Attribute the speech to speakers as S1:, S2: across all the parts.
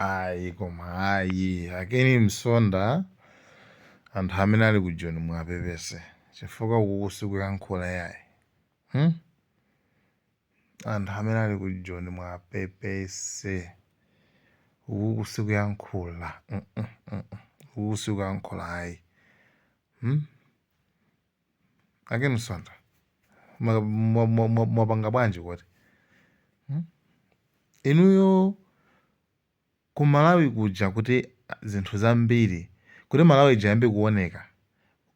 S1: Ayi, koma ayi, a Ken Msonda, anthu amene ali ku Joni muwapepese chifukwa uku sikuyankhula yayi, Anthu amene ali ku Joni muwapepese, uku sikuyankhula, Uku sikuyankhula ayi, A Ken Msonda, mwapanga bwanji kodi, Inuyo ku Malawi kuja kuti zinthu zambiri, kuti Malawi ija iyambe kuoneka,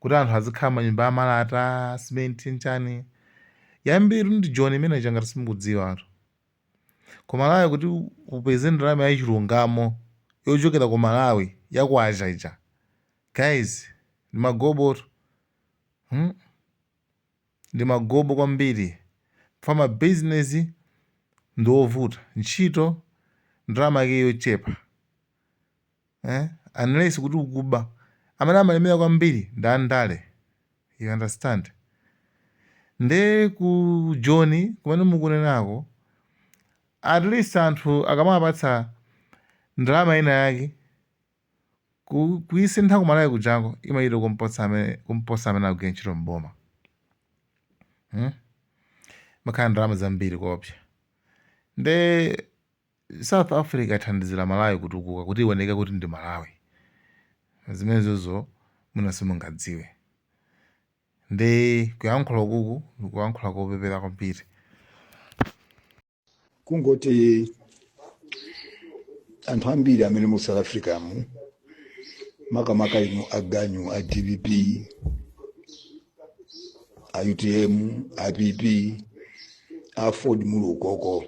S1: kuti anthu azikhala manyumba amalata, simenti, nchani, yambiri ndi Joni imene ija ngati simukudziwa tu. Ku Malawi kuti upeze ndalama yachilungamo yochokera ku Malawi yakwacha ija, guys, ndi magobo tu, Ndi magobo kwambiri. Fa mabizinesi ndi ovuta, ntchito ndalama yake yochepa, eh? Unless kuti ukuba. Amene amalemera kwambiri ndi andale, you understand? Nde ku Joni kumene mukunenako, at least anthu akamapatsa ndalama ina yake, kuyisintha ku Malawi kujako imachita kumposa amene akugwira ntchito mboma, Makhala ndalama zambiri kopsa. Nde South Africa ithandizira Malawi kutukuka kuti ioneke kuti ndi Malawi. Zimenezozo mwina simungadziwe. Nde kuyankhula ukuku ndikuyankhula kopepera kwambiri.
S2: Kungoti anthu ambiri amene mu South Africa mu, makamaka inu aganyu a DPP, a UTM, a PP, a Ford, muli ukoko,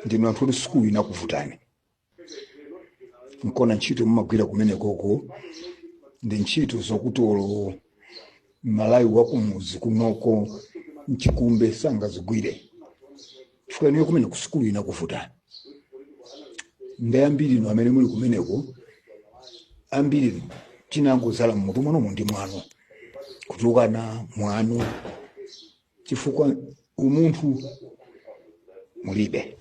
S2: ndinu anthu oti sukulu inakuvutani. Nkona ntchito mumagwira kumenekoko ndi ntchito zokutolo Malawi wakumuzi kunoko mchikumbe sangazigwire, chifukwa inuyo kumene ku sukulu inakuvutani. Ndi ambiri inu amene muli kumeneko, ambiri chinangozala mmutu mwanomo ndi mwano, kutukana mwano, chifukwa umunthu mulibe.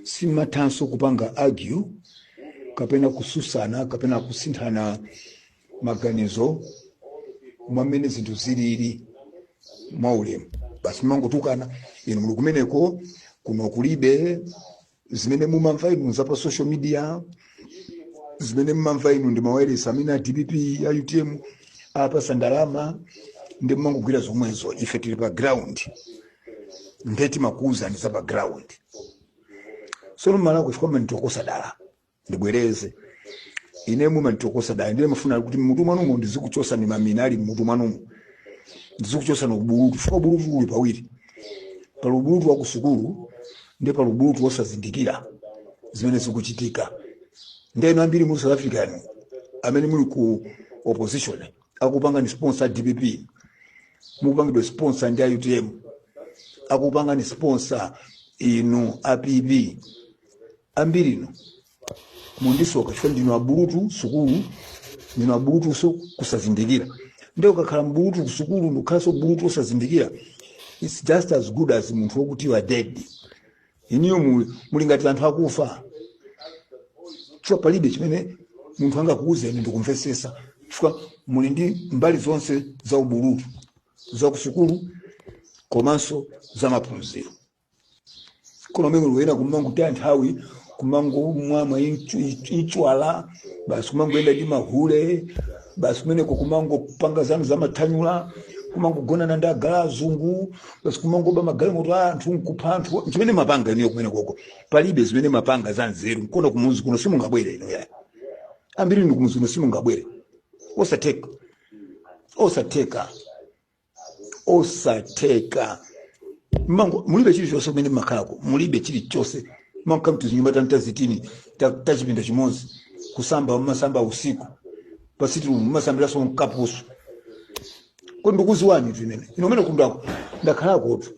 S2: Simathanso kupanga argue kapena kususana kapena kusinthana maganizo mwamene zinthu zilili mwaulemu, basi mangotukana. Inu muli kumeneko, kuno kulibe. Zimene mumamva inu za pa social media, zimene mumamva inu ndi mawayilesi amene a DPP, a UTM apasa ndalama, ndi mumangogwira zomwezo. Ife tili pa ground, nde timakuwuzani za pa ground. Sono Malawi chifukwa mumanditokosa dala, ndibwereze, ine mumanditokosa dala. Ndiye mafuna kuti mmutu mwanumo ndizikuchosa ni mamina ali mmutu mwanumo, ndizikuchosa ni ubulutu, chifukwa ubulutu uli pawiri: pali ubulutu wa kusukulu ndi pali ubulutu wosazindikira zimene zikuchitika. Ndeno ambiri mu South Africa anu amene muli ku opposition, akupanga ni sponsor DPP, mukupangidwa sponsor ndi a UTM, akupanga ni sponsor inu a PP, ambiri inu mundisoka chifukwa ndinu abulutu sukulu, ndinu abulutu so kusazindikira. Ndiye ukakhala mbulutu kusukulu ndikukhalanso bulutu osazindikira, it's just as good as munthu wokuti you are dead. Iniyo muli ngati anthu akufa, chifukwa palibe chimene munthu angakuwuzeni ndikumvesesa, chifukwa muli ndi mbali zonse za ubulutu, za kusukulu komanso za maphunziro. Koma umene wena kumangotaya nthawi, kumangomwamwa ichwala basi, kumangoyenda ndi mahule basi, kumeneko kumangopanga zanu zamathanyula, kumangogonana ndi agala azungu basi, kumangoba magalimoto a anthu, nkupha anthu, chimene mapanga inuyo kumenekoko. Palibe zimene mapanga za nzeru. Nkona kumuzi kuno simungabwere inu ya ambiri inu kumuzi kuno simungabwere, osatheka, osatheka, osatheka. Mango mulibe chilichonse kumene mmakhalako, mulibe chilichonse. Makhala tizinyumba tantazitini tachipinda chimodzi, kusamba mmasamba usiku pa sitting room, mmasambiranso mkapusu. Ko ndikuziwani tu imene ino umene kundako ndakhalako tu,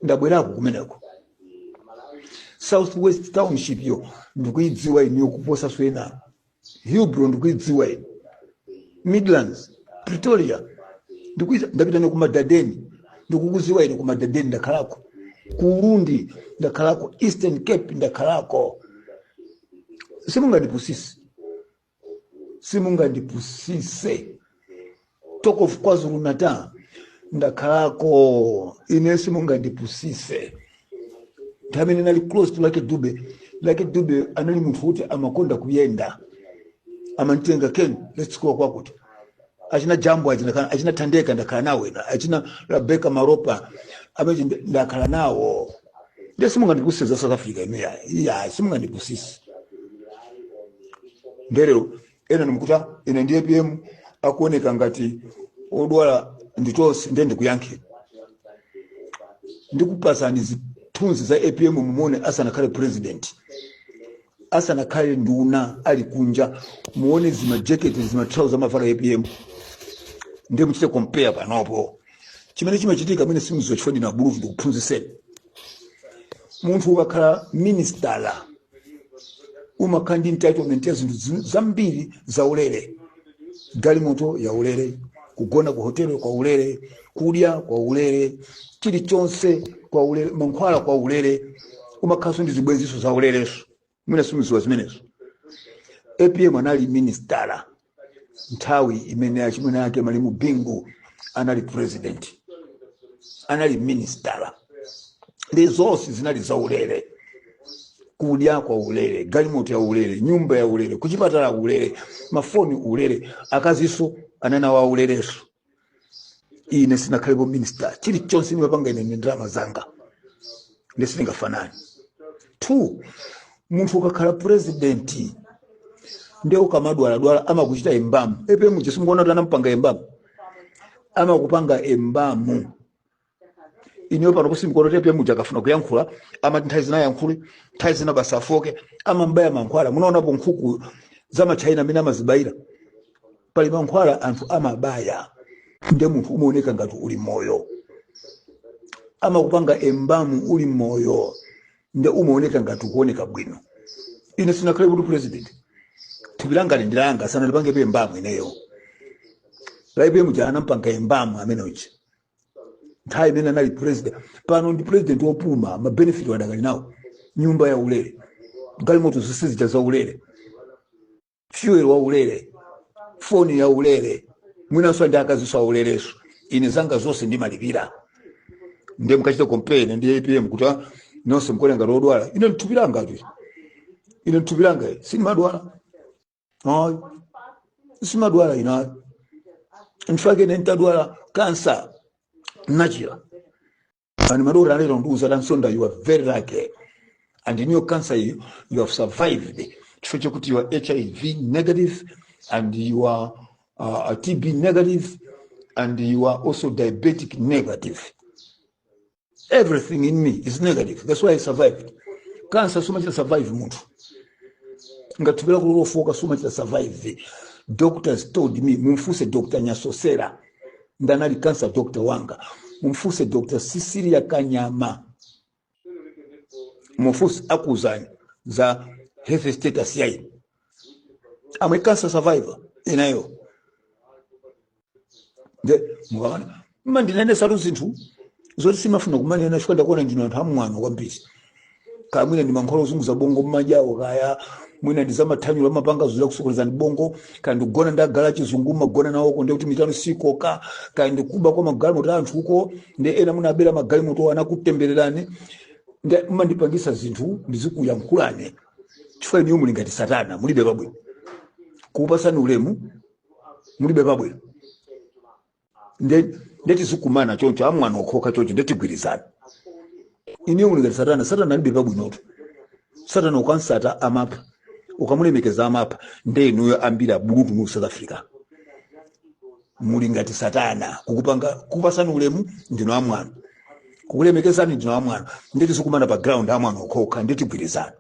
S2: ndabwerako kumeneko. South West Township yo ndikuidziwa iniyo kuposa swena Hillbrow, ndikuidziwa ine Midlands, Pretoria ndikuiza, ndapita ne kumadadeni, ndikukuziwa ine kumadadeni ndakhalako. Ku Urundi ndakhalako, Eastern Cape ndakhalako. Simungandipusise, simungandipusise. Talk of KwaZulu Natal, ndakhalako ine. Simungandipusise. Nthawi imene nali close to Lucky Dube, Lucky Dube anali munthu kuti amakonda kuyenda, amanditenga, "Ken, let's go kwakuti." Achina Jambo, achina, achina Thandeka ndakhala nawo ina, achina Rebecca Maropa amene ndakhala nawo. Ndiye simungandipusise za South Africa ine, iya, simungandipusise. Ndelero ena nimukuta ine ndi APM akuoneka ngati odwala nditonse. Ndiye ndikuyankheni, ndikupasani zithunzi za APM mumuone asanakhale president, asanakhale nduna, ali kunja. Muone zimajaketi, zimatrauza amavala APM, ndiye muchite compare panopo chimene chimachitika. Mwene simuziwa chifukwa ndina bulutu. Ndikuphunzitseni, munthu ukakhala ministala umakhala ndi entitlement ya zinthu zambiri zaulere: galimoto ya ulere, kugona ku hotelo kwa ulere, kudya kwa ulere, chilichonse kwa ulere, mankhwala kwa ulere. Umakhalanso ndi zibwenziso za ulereso. Mwina simuziwa zimenezo. APM anali ministala nthawi imene achimwene ake malemu Bingu anali president, anali ministala, ndi zonse zinali zaulere: kudya kwa ulere, galimoto ya ulere, nyumba ya ulere, kuchipatala ulere, mafoni ulere, akaziso anana wa ulereso. Ine sinakhalepo minister. Chilichonse ndimapanga ine ndi ndalama zanga, ndisindingafanani. Two, munthu ukakhala president ndiye ukamadwaladwala amakuchita embalm. APM chisinguona kuti anampanga embalm, amakupanga embalm. Ineyo pano kusimkuona kuti APM akafuna kuyankhula amati nthawi zina ayankhule, nthawi zina basi afoke. Amambaya mankhwala. Munaonapo nkhuku za machina amene amazibayira? Pali mankhwala anthu amabaya, ndiye munthu umaoneka ngati uli moyo. Amakupanga embalm uli moyo, ndiye umaoneka ngati ukuoneka bwino. Ine sinakhale kuti president, thupi langa ndilanga, sanalipangepo embalm ineyo. La APM ja anampanga embalm amene uja nthawi imene anali president. Pano ndi president wopuma, mabenefit adakali nawo: nyumba ya ulere, galimoto zonse zija za ulere, fuel wa ulere, foni ya ulere, mwinanso ndi akaziso aulereso. Ine zanga zonse ndimalipira. Ndiye mukachita compare ndi APM kuti ah, nonse mukuona ngati odwala. Ine nthupi langa tu, ine nthupi langa sindimadwala, ayi, simadwala inayo. In fact, ine ntadwala kansa nachira, and madokotala alero ndiuza, "Nsonda, you are very lucky, and in your cancer you have survived chifukwa chokuti you are HIV negative and you are TB negative and you are also diabetic negative. Everything in me is negative. That's why I survived cancer." Sumachita survive munthu ngathupi lako lofoka, sumachita survive. Doctors told me, mumfuse Dr Nyasosera, ndanali cancer doctor wanga. Mumfuse Dr Cecilia Kanyama, mumfuse, akuzani za health status yaine. I'm a cancer survivor ineyo. Nde mukaona mmandinene zinthu zoti simafuna kumanena chifukwa ndakuona ndinu anthu amwano kwambiri. Kaya mwina ndi mankhwala ozunguza bongo mmajawo, kaya mwina ndi zamathanyula mapanga zoza kusokonezani bongo, kaya ndikugona ndagala chizungu magona nawoko, ndi kuti mitano sikoka, kaya ndikuba kwa magalimoto anthu uko, ndi ena munabera magalimoto anakutembererani. Ndi mmandipangisa zinthu ndizikuyankhulani chifukwa inuyo muli ngati satana, mulibe pabwino. Kuupasani ulemu, mulibe pabwino. Ndetizikumana choncho, amwana okhoka choncho, ndetigwirizana. Inuyo muli ngati satana. Satana alibe pabwinotu. Satana ukansata amapha, ukamulemekeza amapha. Nde inuyo ambiri abulutu mu South Africa muli ngati satana. Kukupanga kupasani ulemu, ndino amwana. Kukulemekezani, ndino amwana. Ndetizikumana pa ground, amwana okhoka, ndetigwirizana.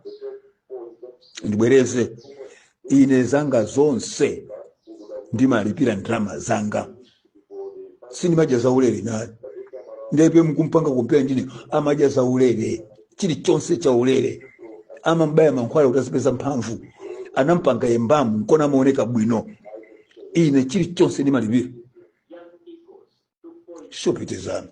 S2: Ndibwereze, ine zanga zonse ndimalipira ndalama zanga, sindimadya zaulere naye. Ndepe mukumpanga compare ndine, amadya zaulere, chilichonse chaulere, amambaya mankhwala kuti azipeza mphamvu, anampanga embalm nkona amaoneka bwino. Ine chilichonse ndimalipira. Sopitizana.